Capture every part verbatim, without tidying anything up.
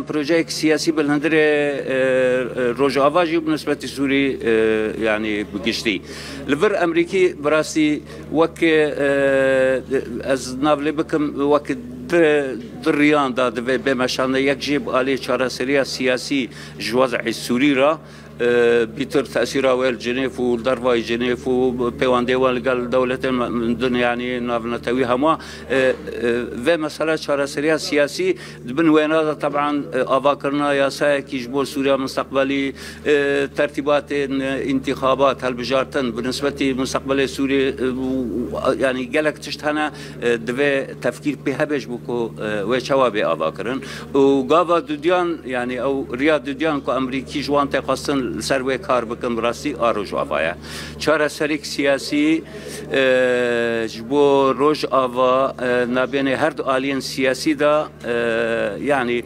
Projeyek siyasî bi li hundirê, e, e, Rojava jî bi nisbetî Sûrî, e, yanî bi giştî. Li vir Emerîkî bi rastî wek, e, ez nav lê bikim, wek di, di riyan de divê bê meşandin, yek jî bi alî çareseriya siyasî ji wez'ê Sûrî re, e, bîtir tesîra wê li Cinêv û li dervayî Cinêv û pêwendê wan li gel dewletên me-, din, yanî navnetewî hema, e, e, vê mesela çareseriya siyasî di bin wêna de teban, e, avakirina yasayekî ji bo Sûriya mustaqbelî, e, tertîbatên, e, întîxabat, hilbijartin, bi nisbetî mustaqbelê Sûriyê, e, û, yanî gelek tişt hene, e, divê tefkîr pê hebe ji bo ku, e, wê çawa bê avakirin. Û gava dudiyan, yanî ew riya dudiyan ku Emerîkî ji wan tê xwestin li ser wê kar bikin, bi rastî a Rojava ye. Çareserîk siyasî, e, ji bo Rojava, e, nabênê her du aliyên siyasî de, e, yanî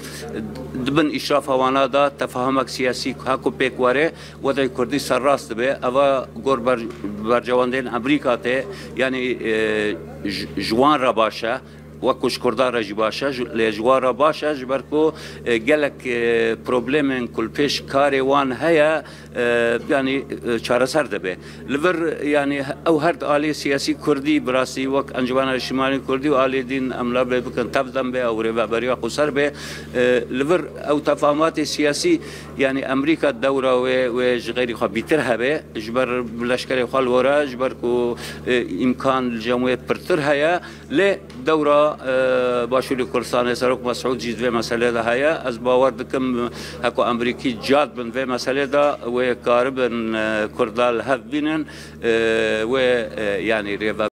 di bin îşrafa wana de tefahumek siyasî heko pêk were, wedê Kurdî serrast dibe. Eva gor ber-, bercewendên Emerîka tê, yanî, e, ji, ji wan re baş e. Wek ku ji Kurdan re jî baş e, ji, lê ji wan re baş e, ji ber ku, e, gelek, e, problemên ku li pêş karê wan heye, e, yanî, e, çareser dibe. Li vir, yanî, ew her di alî siyasî Kurdî, bi rastî wek Encûmena Niştimanî Kurdî û alî din em nabê bikin tev dem bê, ew rêveberiya xweser bê. E, li vir ew tefahumatê siyasî, yanî, Emerîka dewra wê, wê ji xeyrî xwe bîtir hebe, ji ber leşkerê xwe li wir e, ji ber ku, e, îmkan li cem wê pirtir heye. Lê dewra, e, Başûrê Kurdistanê, Serok Mesûd jî di vê meselê de heye. Ez bawer dikim, heko Emerîkî cad bin vê meselê de, wê karibin, e, Kurda li hev bînin, e, wê, e, yanî rêve